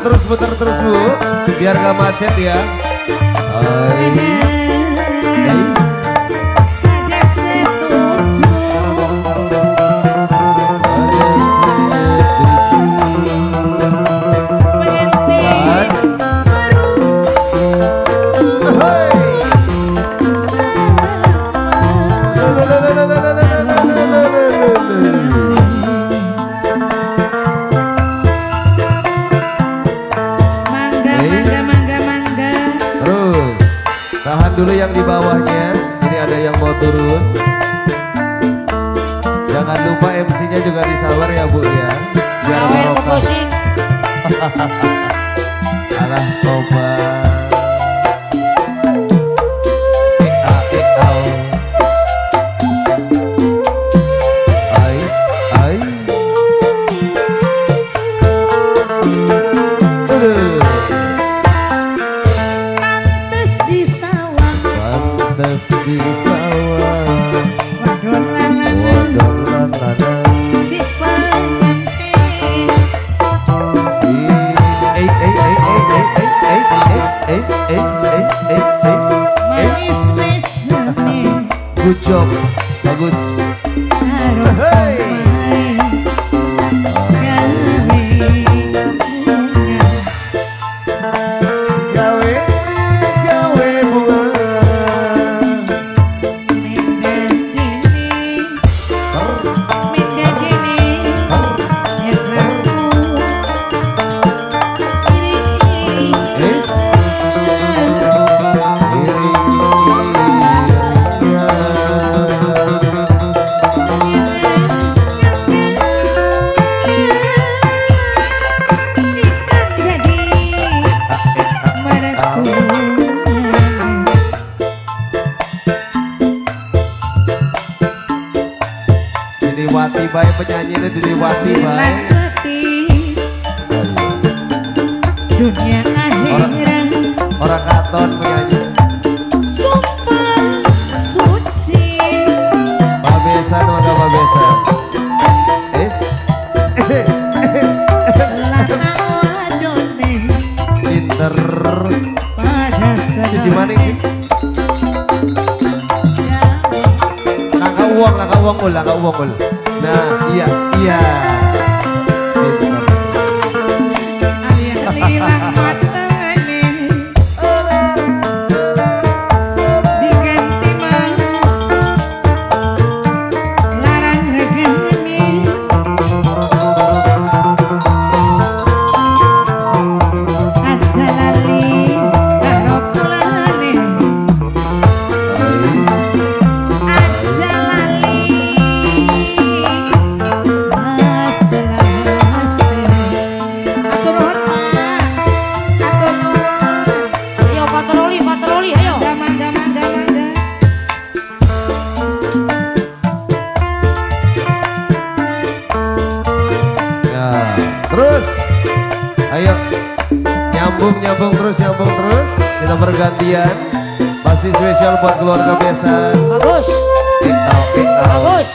Terus puter terus Bu, biar gak macet ya. Dulu yang di bawahnya, ini ada yang mau turun. Jangan lupa MC-nya juga disawer ya Bu ya, biar barokah. Alah toba. Ai ai. Di sawah wadon lanang si pengantin si eh eh eh eh eh eh eh eh eh eh manis mesene. Good job, bagus. Hey. Diliwati bae penyanyi ini, diliwati bae. Dunia akhirat orang katon penyanyi. Sumpah suci. Pabesan mangga pabesan. Es. Lanang wadone. Pinter. Pada siji maning sih. Langkah uang, langkah uang ul, langkah uang ul. Nah, iya, iya. Alih-alih matane diganti mas. Dian. Masih spesial buat keluarga besan. Bagus. Bagus.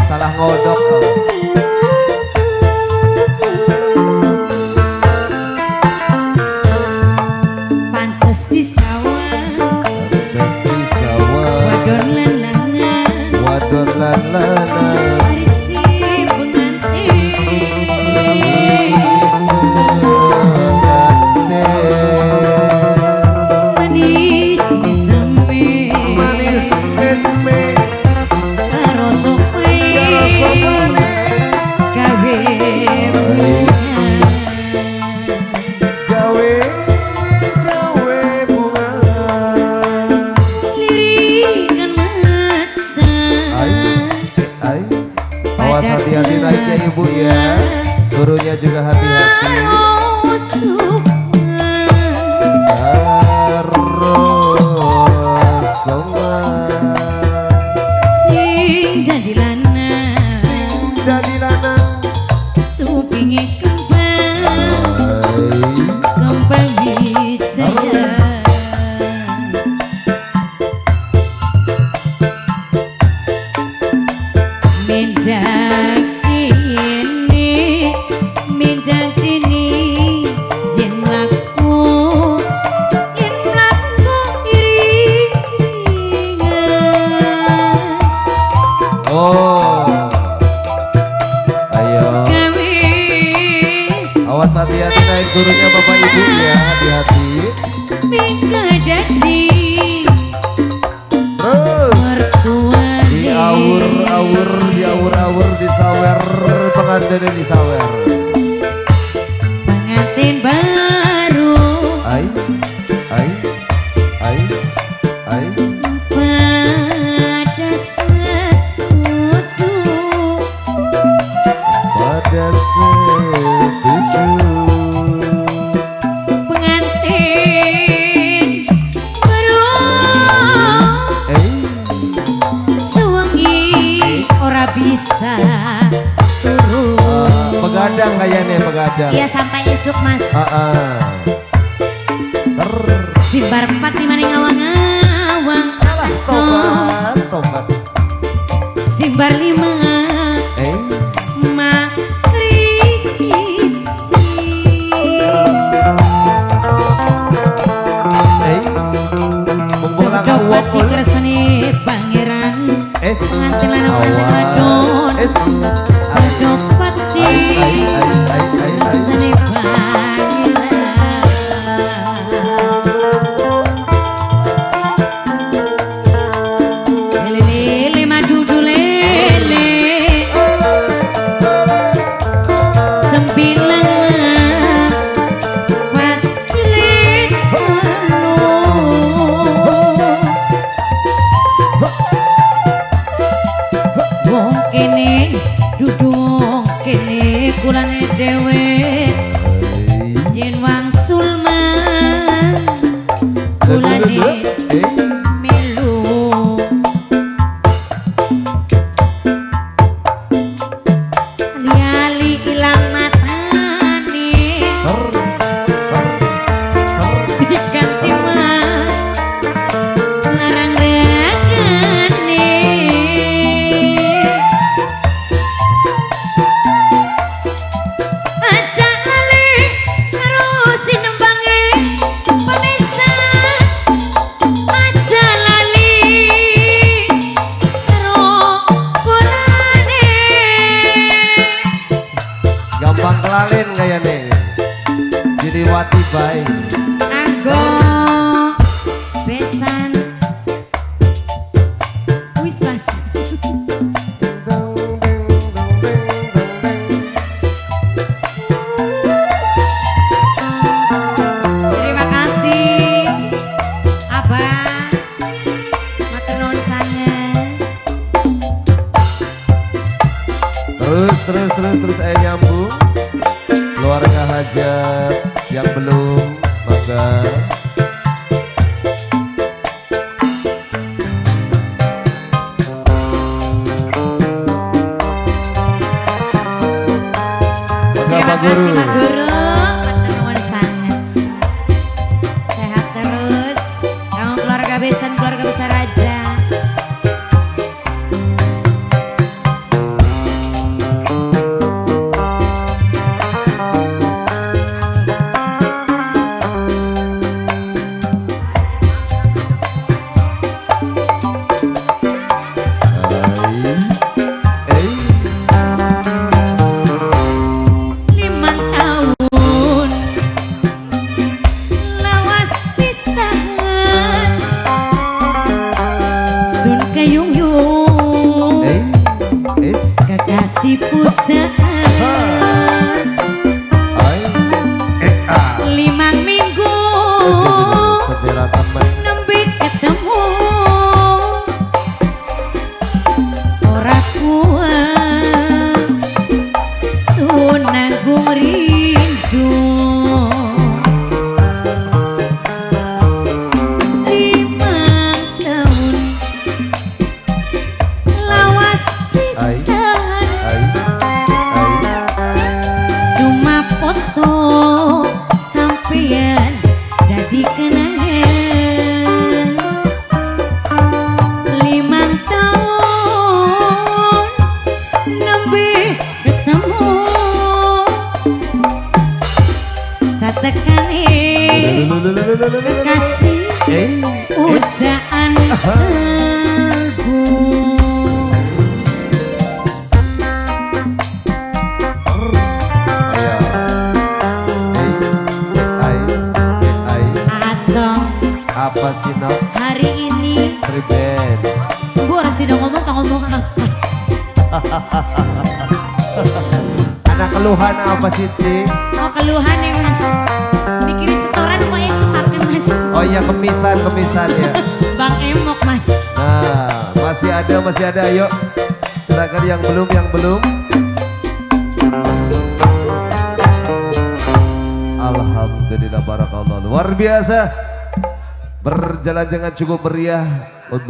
Salah ngodok. Pantes di sawah, pantes di sawah. Wadon lanangan, wadon lanangan. Marisi pengantin, manis meseme, manis meseme. Karo sope, gawe bunga, gawe gawe bunga. Lirikan mata. Ai, ai. Awas hati-hati naiknya ibu ya. Turunnya juga hati-hati. Sing dadi lanang, Dadi lanang. Supinge kembang, kembang wijaya. Mendak ini, mendak ini, yen mlaku iringan. Oh, ayo. Gawe Awas hati-hati naik turunnya bapak ibu ya, hati-hati. mingga dadi Terus mertuane. diawur-awur, diawur-awur, disawer, pengantinnya disawer. Pengantin baru Ai, ai, ai, ai. pada setuju, Pada setuju. Pengantin baru sewengi ora bisa turu. Begadang kayaknya, begadang. Iya sampai esuk mas. Bibar 4 lima ning awang-awang. Tobat, tobat. Simbar 5 matri siji. Mumpung langkah Sedopat uang pun. dikreseni pangeran. Es. Pengantin lanang pengantin wadon. Es. Sedopat Ai, ai, ai, ai, ai, ai. dikreseni pangeran. Lele lele madudu lele. 9 4 3. Wong kene dudu wong kene kulane dhewe yen wangsul mah kulane melu. Ali-ali ilang matane diganti mah larang regane. Aja lali karo sinembange pemirsa. Aja lali karo bolane. Gampang kelalen kayaknya. Jadi wati bae. Anggo besan wis mas. Terima kasih Abah, matur nuwun sanget. Terus terus terus terus ayo nyambung. Keluarga hajat yang belum maka Terima Pak Guru. kasih Pak Guru, matur nuwun sanget. Dadi pujaan Ai. Ah. 5 minggu Sedera temen. Nembe ketemu ora kuat sun nanggung rindu 5 tahun lawas pisan Ai. Ai. Cuma foto sampean jadi kenangan 5 tahun nembe ketemu satekane kekasih Eh. usaan kalbu. Ayo. Ai. Ai. Acong Apa sih nok? hari ini Priben. Bu ora sida ngomong tak ngomong apa. Anak keluhan apa sih sih? Oh keluhan ya Mas. Mikirin setoran kok esuk apa Mas. Oh iya kemisan kemisan ya. Bang Emok Mas. Nah masih ada ayo. Silakan yang belum yang belum. Alhamdulillah barakallah luar biasa. Berjalan dengan cukup meriah untuk